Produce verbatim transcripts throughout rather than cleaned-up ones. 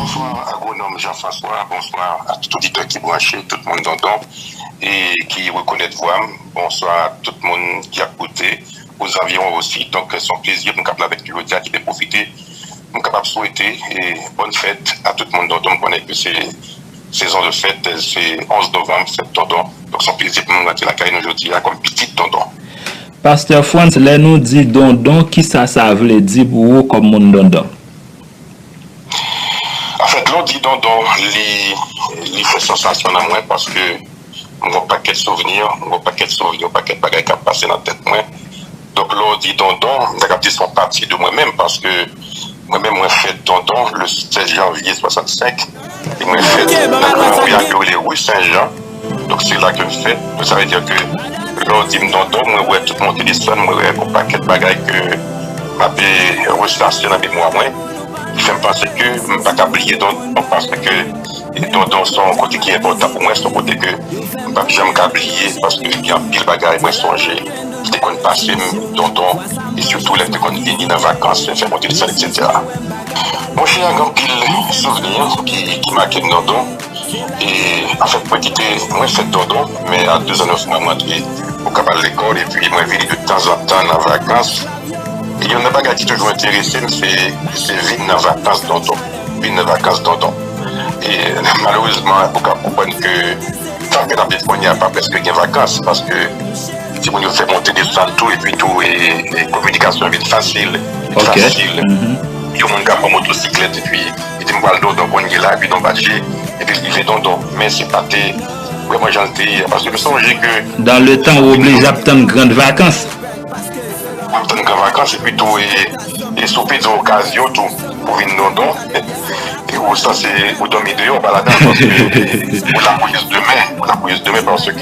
Bonswa, agwonòm Jean François. Bonswa a tout oditè ki branche, tout moun Dondon e ki rekonèt vwa m. Bonswa a tout moun ki ap koute, ozanviwon osi. Donk, se yon plezi pou m kapab la avèk nou jodi a, kite pwofite pou m kapab swete e bòn fèt a tout moun Dondon. M konnen ke se sezon de fèt, se onz novanm, fèt Dondon. Donk, se yon plezi pou m rantre lakay nou jodi a kòm pitit Dondon. Pastè Frantz, lè nou di Dondon, kisa sa vle di pou ou kòm moun Dondon? Anfèt, lè w di Dondon, li, li fè sansasyon nan mwen paske m gen yon pakèt souvni, m gen yon pakèt souvni, yon pakèt bagay k ap pase nan tèt mwen. Donk, lè w di Dondon, m ta kab di se yon pati de mwen menm paske mwen menm, mwen fèt Dondon le sèz janvye swasannsenk e mwen fèt nan gran ri a ke yo rele ri Sen Jan. Donk, se la ke m fèt. Donk, sa vle di ke lè w di m Dondon, mwen wè tout monte desann, mwen wè yon pakèt bagay ke m ap, e, resase nan memwa mwen, ki fè m panse ke m pa ka bliye Dondon, paske Dondon se yon kote ki enpòtan pou mwen, se yon kote ke m p ap janm ka bliye, paske gen anpil bagay mwen sonje ki te konn pase m Dondon, e sitou lè m te konn vini nan vakans, fè monte desann, etsetera. Monchè, gen anpil souvni ki, ki make m Dondon. E, anfèt, mwen kite, mwen fèt Dondon, men a dezan nèf mwa, mwen antre pou kapab lekòl, epi mwen vini de tanzantan nan vakans. E youn nan bagay ki toujou enterese m, se, se vin nan vakans Dondon. Vin nan vakans Dondon. E, malerezman, ou ka konprann ke tan ke n ap viv kounye a, pa prèske gen vakans, paske timoun yo fè monte desann tou, epi tou, e, e kominikasyon vin fasil, vin fasil. Yon moun ka pran motosiklèt, epi li di, "M pral Dondon kounye la," epi nan batje, epi li rive Dondon. Men se pa te vrèman jan l te ye, paske m sonje ke Dans le temps, ou oblije ap tann gran vakans. W ap tann gran vakans, epi tou, e, e si w pèdi okazyon tou pou vin Dondon, e ou sanse ou dòmi deyò, pa ladan, paske ou la pou jis demen, ou la pou jis demen, paske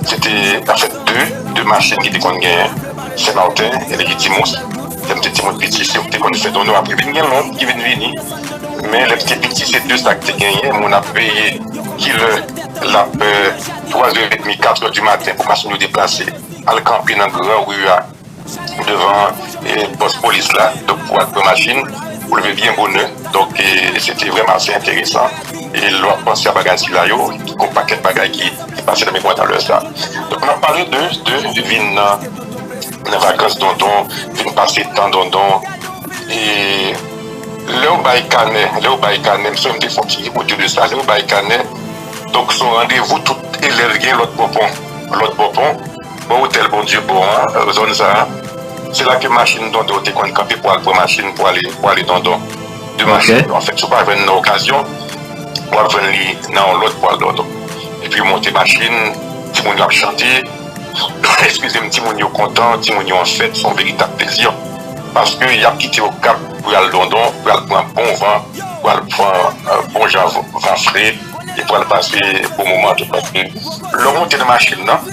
se te, anfèt, de, de machin ki te konn genyen, Sen Maten e Lejitimous. Lè m te timoun piti, se yo ki te konn fè Dondon, apre vin gen lòt ki vin vini. Men lè m te piti, se de sa ki te genyen, moun ap veye kilè l ap, e, twazè edmi, katrè di maten pou machin yo deplase, al kanpe nan gran ri a, devan, e, pòs polis la, donk pou al pran machin, pou leve byen bonè. Donk, e, se te vrèman ase enteresan. E lè w ap panse a bagay sila yo, gen yon pakèt bagay ki, ki pase nan memwa nan lè sa. Donk, n ap pale de, de vin nan, nan vakans Dondon, vin pase tan Dondon. E lè w bay kanè, lè w bay kanè, m sonje m te fè yon ti odyo de sa, lè w bay kanè, donk, se yon randevou tout elèv gen lòt bò pon, lòt bò pon, bò otèl Bondye Bon an, zòn sa a, se la ke machin Dondon te konn kanpe pou al pran machin pou ale, pou ale Dondon. De machin, anfèt, si w pa jwenn nan okazyon, w ap jwenn li nan yon lòt pou al Dondon. Epi yo monte machin, timoun yo ap chante, eskize m, timoun yo kontan, timoun yo an fèt, se yon veritab plezi. Paske y ap kite Okap pou y al Dondon, pou y al pran bon van, pou y al pran, e, bon jan van fre, e pou al pase bon moman tou. Paske lè w monte nan machin nan,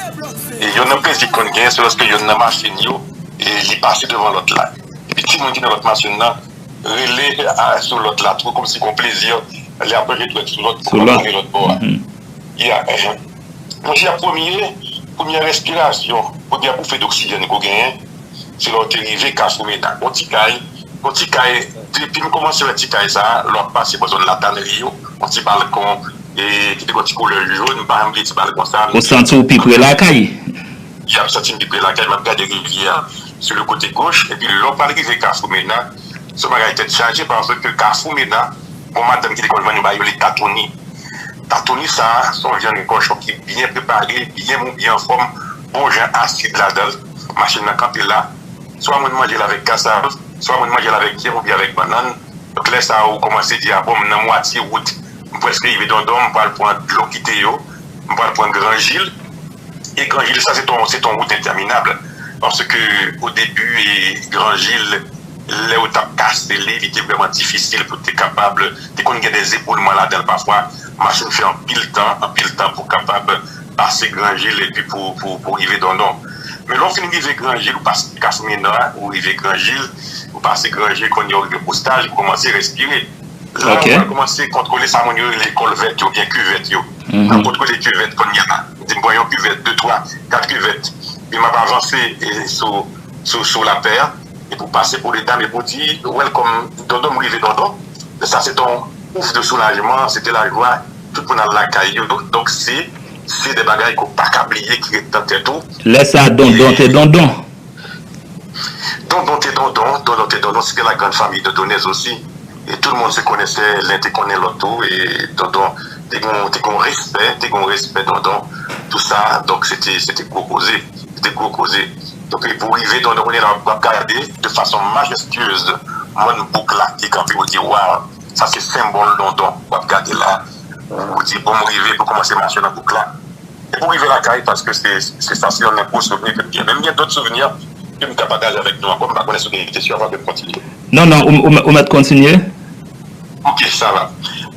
e youn nan plezi k konn genyen, se lòske youn nan machin yo, e li pase devan lòt la. Epi timoun ki nan lòt machin nan rele a, sou lòt la tou, kòmsi gon plezi, li ap rele dwèt sou lòt pou konn ale lòt bò a. Ya, eh, monchè, premye, premyè respirasyon, premyè boufè doksijèn ke w genyen, se lè w te rive Kafou Mena. Gon ti kay, gon ti kay, depi m kòmanse wè ti kay sa a, lè w ap pase bò zòn Latanri yo, yon ti balkon, e, ki te gon ti koulè jòn, m pa janm bliye ti balkon sa a. Ou santi w pi pre lakay? Y ap santi m pi pre lakay, m ap gade rivyè a, sou le kote goch, epi lè w pral rive Kafou Mena, se yon bagay tèt chaje, paske Kafou Mena, gon madanm ki te konn vann yon bagay yo rele tatouni. Tatouni sa a, se yon vyann kòchon ki byen prepare, byen mou, byen anfòm, bon jan asid ladan l. Machin nan kanpe la. Swa moun manje l avèk kasav, swa moun manje l avèk yèm oubyen avèk bannann. Donk, lè sa a, ou kòmanse di, "A bon, m nan mwatye wout. M prèske rive Dondon, m pral pran dlo kite yo, m pral pran Gran Jil." E Gran Jil sa, se t on, se t on wout entèminab. Paske, o debi, e, Gran Jil, lè yo t ap kase li, li te vrèman difisil pou te kapab, te konn gen de zeboulman ladan l pafwa. Machin fè anpil tan, anpil tan pou kapab pase Gran Jil epi pou, pou, pou rive Dondon. Men lè w fin rive Gran Jil, ou pase Kafou Mena, ou rive Gran Jil, ou pase Gran Jil, kounye a ou rive Kostaj, ou kòmanse respire. La, ou pral kòmanse kontwole sa moun yo rele kòlvèt yo, oubyen kivèt yo. N ap kontwole kivèt kounye a. Di m pran yon kivèt, de, twa, kat kivèt. Epi m ap avanse, e, sou, sou, sou lapè a. Epi w pase Pwo Deta, epi w di, "Welcome, Dondon, m rive Dondon." Sa se t on, ouf de soulajman, se te lajwa, tout moun al lakay yo. Donk, se, se de bagay ke w pa ka bliye ki ret nan tèt ou. Lè sa, Dondon te Dondon. Dondon te Dondon, Dondon te Dondon, se te la grande famille dondonnaise aussi. E tout moun se konèsè, len te konnen lòt tou, e Dondon te gon, te gon respè, te gon respè Dondon, tou sa, donk se te, se te gwo koze, se te gwo koze. Donk, e pou rive Dondon, kounye la, w ap gade de fason majestyez mòn bouk la ki kanpe, ou di, waw, sa se senbòl Dondon, w ap gade la, ou di, bon, m rive pou kòmanse mache nan bouk la. E pou rive lakay, paske se, se sa, se yon gwo souvni ke m gen. Men m gen dòt souvni ke m ka pataje avèk nou ankò, m pa konnen si w gen kesyon avan ke m kontinye. Non, non, ou, ou, ou mèt kontinye. Ok, sa va.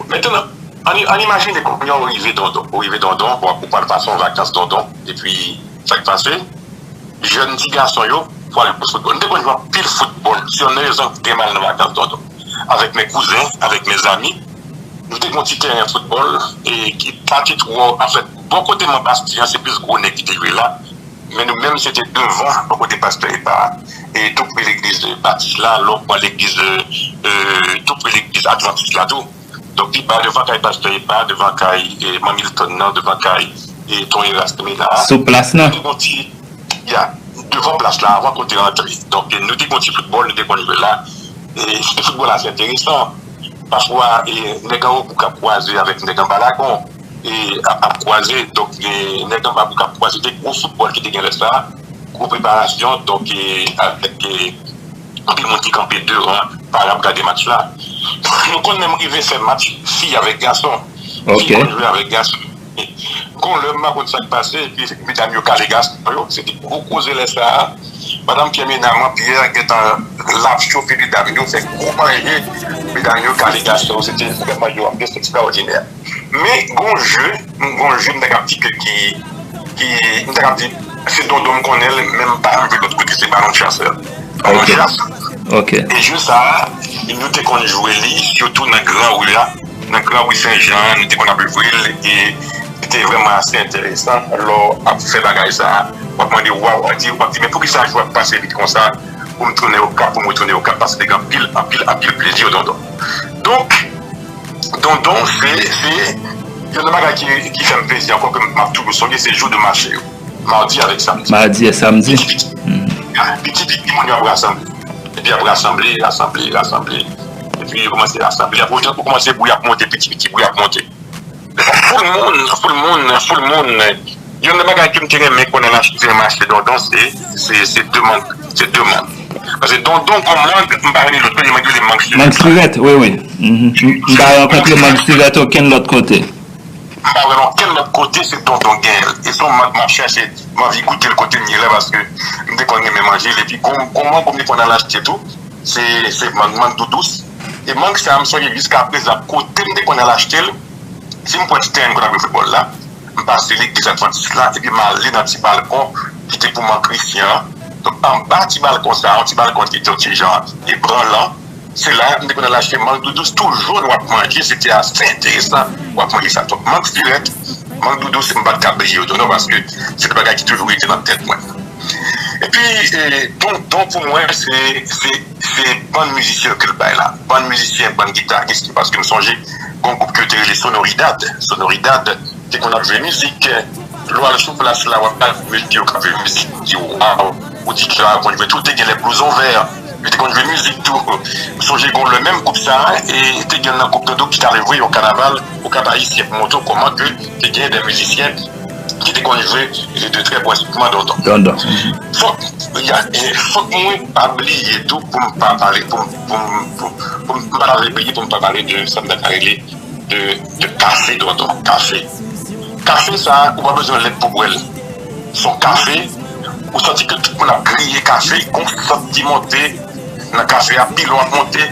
Mentnan, ann, ann imajine kounye a ou rive Dondon. Ou rive Dondon, bon, ou pral pase yon vakans Dondon. Epi, sa k pase? Jèn ti gason yo, pou al jwe foutbòl. Nou te konn jwe anpil foutbòl. Se yon rezon ki te mal nan vakans Dondon. Avèk mes cousins, avèk mes amis, nou te gen yon ti teren foutbòl e ki pa te twò, anfèt, bò kote Mòn Bastye an, se plis gwo nèg ki te jwe la. Men nou menm, se te devan, bò kote pastè Epa a. E tou pre legliz Batis la, lè w pran legliz, e, tou pre legliz Advantis la tou. Donk, pi ba, devan kay pastè Epa, devan kay, e, Man Milton nan, devan kay, e, Ton Eras Mena a. Sou plas nan. Nou te gon ti, ya, devan plas la, avan kote rantre. Donk, e, nou te gon ti foutbòl, nou te konn jwe la. E, se foutbòl ase enteresan. Pafwa, e, nèg anwo bouk ap kwaze avèk nèg anba lagon. E, ap, ap kwaze. Donk, e, nèg anba bouk ap kwaze. Se te gwo foutbòl ki te gen lè sa a. Gwo preparasyon. Donk, e, avèk, e, anpil moun ki kanpe devan, pa ap gade match la. Nou konn menm rive fè match fi avèk gason. Fi konn jwe avèk gason. Gon lè, m pa konn sa k pase, epi medam yo kale gason yo. Se te gwo koze lè sa a. Madanm Pyè Mena, Man Pyè gentan lave chofe medam yo, fè gwo manje. Medam yo kale gason yo, se te vrèman yon anbyans ekstraòdinè. Men, gon je, gon je, m ta kab di ke ki, ki, m ta kab di, se Dondon m konnen l, men m pa janm jwe lòt kote, se Balon Chasè. Balon Chasè. E je sa a, nou te konn jwe li, sitou nan Gran Ri a, nan Gran Ri Sen Jan an, nou te konn ap jwe l, e li te vrèman ase enteresan. Lè w ap fè bagay sa a, w ap mande, waw, w ap di, w ap di, men poukisa jou ap pase vit konsa, pou m tounen Okap, pou m retounen Okap, paske te gen anpil, anpil, anpil plezi, Dondon. Donk, Dondon, se, se youn nan bagay ki, ki fè m plezi ankò, ke m ap toujou sonje, se jou de mache yo. Madi avèk samdi. Madi e samdi. Piti, piti, piti, piti moun yo ap rasanble. Epi ap rasanble, rasanble, rasanble. Epi yo kòmanse rasanble. Apre, ou kòmanse bri ap monte, piti, piti, bri ap monte. Foul moun, foul moun, foul moun. Youn nan bagay ke m te renmen konnen nan mache Dondon, se, se, se demann, se demann. Paske Dondon gon mang, m pa renmen lòt, men mang yo rele mang sirèt. Mang sirèt, wi, wi. M pa rankontre mang sirèt okenn lòt kote. M pa wè l okenn lòt kote, se Dondon gen l. E se yon mang m ap chèche, m anvi goute l kote m ye la, paske m te konn renmen manje l. Epi gon, gon mang m te konn al achte tou, se, se mang, mang doudous. E mang sa a, m sonje jiska prezan, kote m te konn al achte l, si m pran ti teren m konn ap jwe foutbòl la, m pase legliz Advantis la, epi m ale nan ti balkon ki te pou mang Christian an. Donk, anba ti balkon sa a, yon ti balkon ki te yon ti jan ebranlan, se la m te konn al achte mang doudous, tou jòn w ap manje, se te ase enteresan, w ap manje sa. Donk, mang sirèt, mang doudous, m pa t ka bliye yo tou non, paske se de bagay ki toujou rete nan tèt mwen. Epi, e, Dondon pou mwen, se, se, se bann mizisyen yo ke l bay la. Bann mizisyen, bann gitaris, paske m sonje, gon gwoup ke yo te rele Sonoridad. Sonoridad, te konn ap jwe mizik. Lè w al sou plas la, w ap gade mesye yo k ap jwe mizik, ou di, waw, ou di, sa yo konn jwe tou, te gen les blousons verts, yo te konn jwe mizik tou. M sonje gon lè menm gwoup sa a, e te gen nan gwoup Dondon ki t al jwe yon kanaval Okap Ayisyen pou montre w kòman ke te gen de mizisyen ki te konn jwe de trè bon enstriman Dondon. Fòk, ya, e, fòk mwen pa bliye tou pou m pa pale, pou m, pou m, pou, pou m pa ta vle bliye pou m pa pale de sa m ta ka rele de, de kafe Dondon, kafe. Kafe sa a, ou pa bezwen lèt pou bwè l. Se yon kafe, ou santi ke tout moun ap griye kafe, gon sant ki monte nan kafe a, pilon ap monte,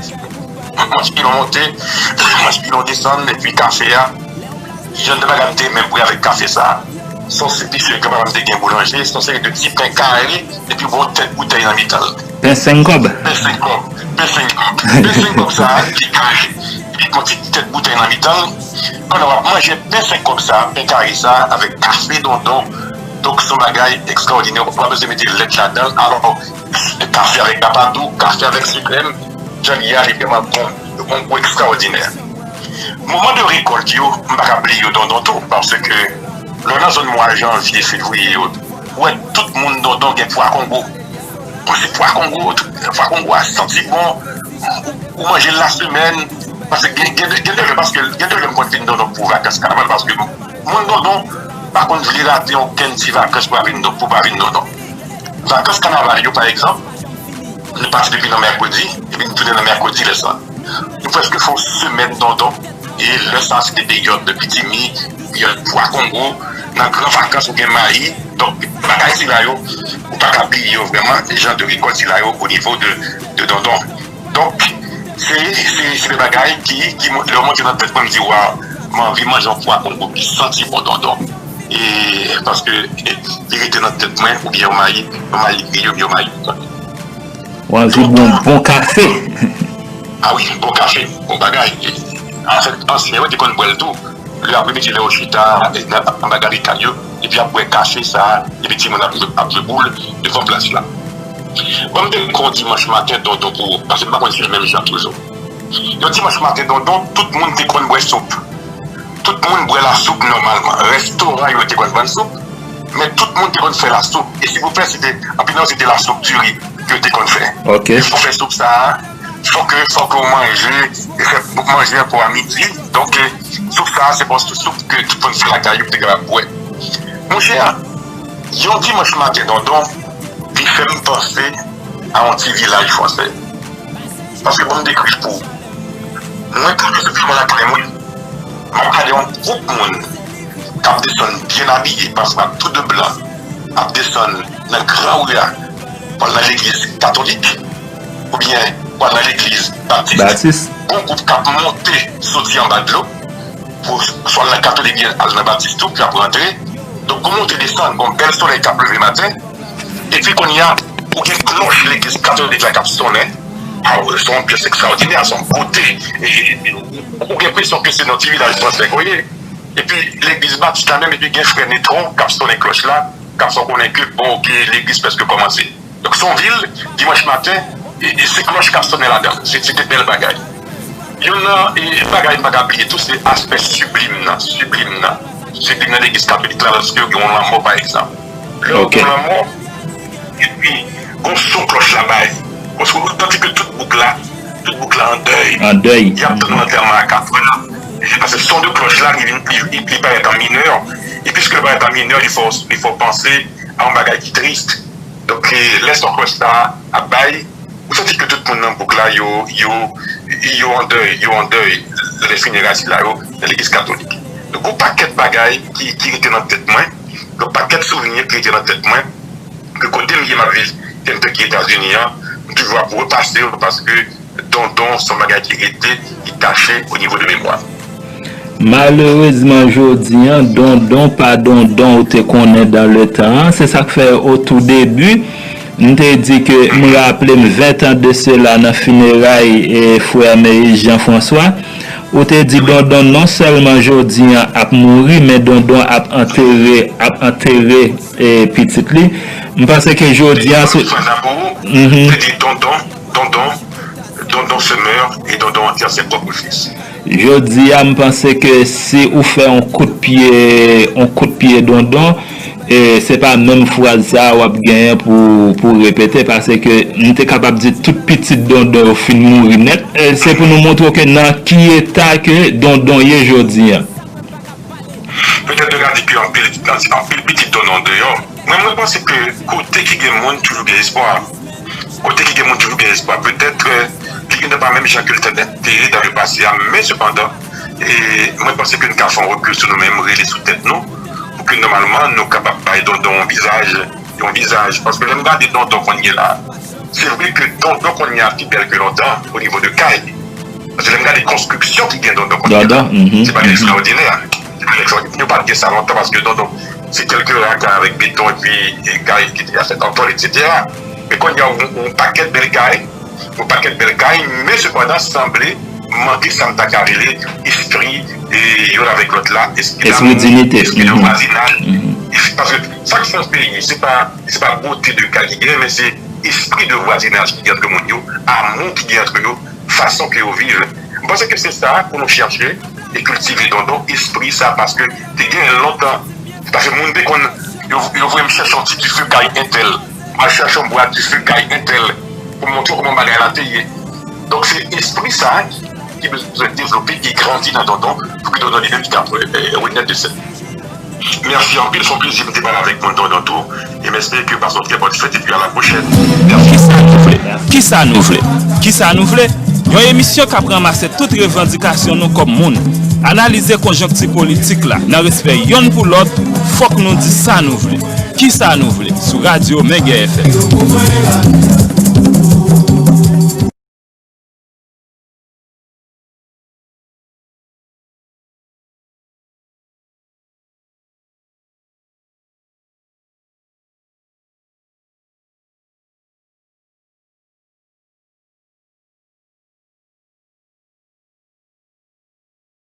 manch pilon monte, manch pilon desann, epi kafe a, jan de bagay m te renmen bwè avèk kafe sa a. Se yon seri de, granpapa m te gen boulanje, se yon seri de ti pen kare, epi gon tèt boutèy nan mitan l. Pen senk kòb. Pen senk kòb. Pen senk kòb. Pen senk kòb sa a, ki kare. Epi gon ti tèt boutèy nan mitan l. Pandan w ap manje pen senk kòb sa a, pen kare sa a, avèk kafe Dondon. Donk, se yon bagay ekstraòdinè. Ou pa bezwen mete lèt ladan l. Alò, kafe avèk rapadou, kafe avèk sikrèm, jan l ye a, li vrèman bon. Yon gou ekstraòdinè. Moman de rekòlt yo, m pa ka bliye yo Dondon tou, paske lè w nan zòn mwa janvye, fevriye yo, ou wè tout moun Dondon gen pwa Kongo. Bon, se pwa Kongo, pwa Kongo a santi bon, ou, ou manje l lasemèn, paske gen, gen, gen de lè, paske gen de lè m konn vin Dondon pou vakans kanaval, paske moun Dondon pa konn vle rate okenn ti vakans pou pa vin, pou pa vin Dondon. Vakans kanaval yo, pa egzanp, nou pati depi nan mèkredi, epi nou tounen nan mèkredi lè sa. Nou prèske fè yon semèn Dondon, e lè sa se te peryòd pitimi, peryòd pwa Kongo, nan gran vakans ou gen mayi, donk bagay sila yo, ou pa ka bliye yo vrèman, jan de rekòt sila yo o nivo de, de Dondon. Donk, se, se, se de bagay ki, ki lè yo monte nan tèt mwen, m di, waw, m anvi manje yon pwa Kongo ki santi bon Dondon. E paske li rete nan tèt mwen, oubyen yon mayi, yon mayi griye, oubyen yon mayi. Ou anvi bon, bon kafe. Ah wi, bon kafe, bon bagay. Anfèt, ansyen yo te konn bwè l tou. Lè apremidi, lè yo chita anba gade kay yo, epi y ap bwè kafe sa a, epi timoun ap jwe, ap jwe boul devan plas la. Bon, m te kwè yon dimanch maten Dondon pou, paske m pa konn si l menm jan toujou. Yon dimanch maten Dondon, tout moun te konn bwè soup. Tout moun bwè lasoup nòmalman. Restoran yo te konn vann soup, men tout moun te konn fè lasoup. E silvouplè, se te, anpil nan yo se te lasoup diri ke yo te konn fè. Ok. E pou fè soup sa a, fòk, fòk ou manje, e fè manje ankò a midi. Donk, soup sa a, se bon soup ke tout moun fè lakay yo pou te kapab bwè. Monchè, yon dimanch maten Dondon, li fè m panse a yon ti vilaj fransè. Paske bon, m dekri l pou ou. Mwen, tou lè soti mwen lakay mwen, m ap gade yon gwoup moun k ap desann byen abiye, pafwa tou de blan, ap desann nan gran ri a, pou al nan legliz katolik, oubyen pou al nan legliz batis. Batis. Gon gwoup k ap monte soti anba dlo, pou swa al nan katolik, byen al nan batis tou, pou y ap rantre. Donk, gon monte desann, gon bèl solèy k ap leve maten. Epi kounye a, ou gen klòch legliz katolik la k ap sonnen. Ah, se yon pyès ekstraòdinè, se yon bote. E, e, e, ou gen enpresyon ke se nan ti vilaj fransè ke w ye. Epi legliz batis la menm, epi gen frè Netron k ap sonnen klòch la, k ap fè w konnen ke, bon, oke, legliz prèske kòmanse. Donk, se yon vil, dimanch maten, e, e se klòch k ap sonnen ladan. Se, se te bèl bagay. Youn nan, e, bagay m pa ka bliye tou, se aspè siblim nan, siblim nan. Siblim nan legliz katolik la, lòske yo gen yon lanmò, pa egzanp. Lè yo gen yon lanmò, epi gon son klòch la bay. Paske ou santi ke tout bouk la, tout bouk la an dèy. An dèy. Y ap tann antèman a kat è. Paske son de klòch la, li vin, li, li, li parèt an minè. E piske li parèt an minè, li fè, li fè w panse a yon bagay ki tris. Donk, e, lè son klòch sa a ap bay, ou santi ke tout moun nan bouk la, yo, yo, yo an dèy, yo an dèy lè fineray sila yo nan legliz katolik. Donk, gon pakèt bagay ki, ki rete nan tèt mwen, gon pakèt souvni ki rete nan tèt mwen, ke kote m ye m ap viv Kentucky, Etazini an, m toujou ap repase yo paske Dondon se yon bagay ki rete, ki tache o nivo de memwa m. Malerezman, jodi a, Dondon pa Dondon ou te konnen dan le tan an. Se sa k fè, o tou debi, m te di ke m raple m ven tan de sela nan fineray e frè Meyis Jean François, ou te di Dondon non sèlman jodi a ap mouri, men Dondon ap antere, ap antere e pitit li. M panse ke jodi a, se. Fraz la pou ou, te di Dondon, Dondon, Dondon se mè e Dondon antère ses propres fils. Jodi a, m panse ke si ou fè yon kout pye, yon kout pye Dondon, e se pa menm fraz sa a w ap genyen pou, pou repete, paske m te kapab di tout pitit Dondon yo fin mouri nèt. E se pou nou montre w ke nan ki eta ke Dondon ye jodi a. Petèt yo ka di ke anpil, anpil pitit Dondon deyò. Mwen, mwen panse ke kote ki gen moun, toujou gen espwa. Kote ki gen moun, toujou gen espwa. Petèt, e, li gentan pa menm jan ke l te, te ye dan le pase a, men sepandan, e, mwen panse ke n ka fè yon rekil sou nou menm, rele sou tèt nou, pou ke nòmalman nou kapab bay Dondon yon vizaj, yon vizaj. Paske lè m gade Dondon kounye a la, se vre ke Dondon kounye a pi bèl ke lontan, o nivo de kay. Paske lè m gade konstriksyon ki gen Dondon kounye a la, se bagay ekstraòdinè. Se bagay ekstraòdinè. Nou pa t gen sa lontan paske Dondon, se kèlke ra kay avèk beton epi, e, kay ki te ka fèt an tòl, etsetera. Men kounye a, yon, yon pakèt bèl kay, yon pakèt bèl kay, men sepandan sanble manke sa m ta ka rele espri, e, youn avèk lòt la, espri damou, espri de vwazinaj. Paske sa k fè yon peyi, se pa, se pa bote de kay ki genyen, men se espri de vwazinaj ki gen antre moun yo, amou ki gen antre yo, fason ke yo viv. Panse ke se sa pou nou chèche e kiltive Dondon, espri sa, paske te gen lontan, paske moun te konn, yo, yo voye m chèche yon ti dife kay entèl, al chèche yon bwa dife kay entèl, pou montre w kòman bagay la te ye. Donk, se espri sa ki, ki bezwen devlope e grandi nan Dondon, pou ke Dondon li menm li ka, eh, renèt de sèl. Mèsi anpil, se yon plezi pou te pale avèk nou Dondon tou. E m espere ke w pase yon trè bòn fèt epi a la pwochèn. Mèsi. Kisa nou vle? Kisa nou vle? Kisa nou vle? Yon emisyon k ap ranmase tout revandikasyon nou kòm moun, analize konjonkti politik la nan respè yonn pou lòt, fòk nou di sa nou vle. Kisa nou vle? Sou radyo Mengè F M.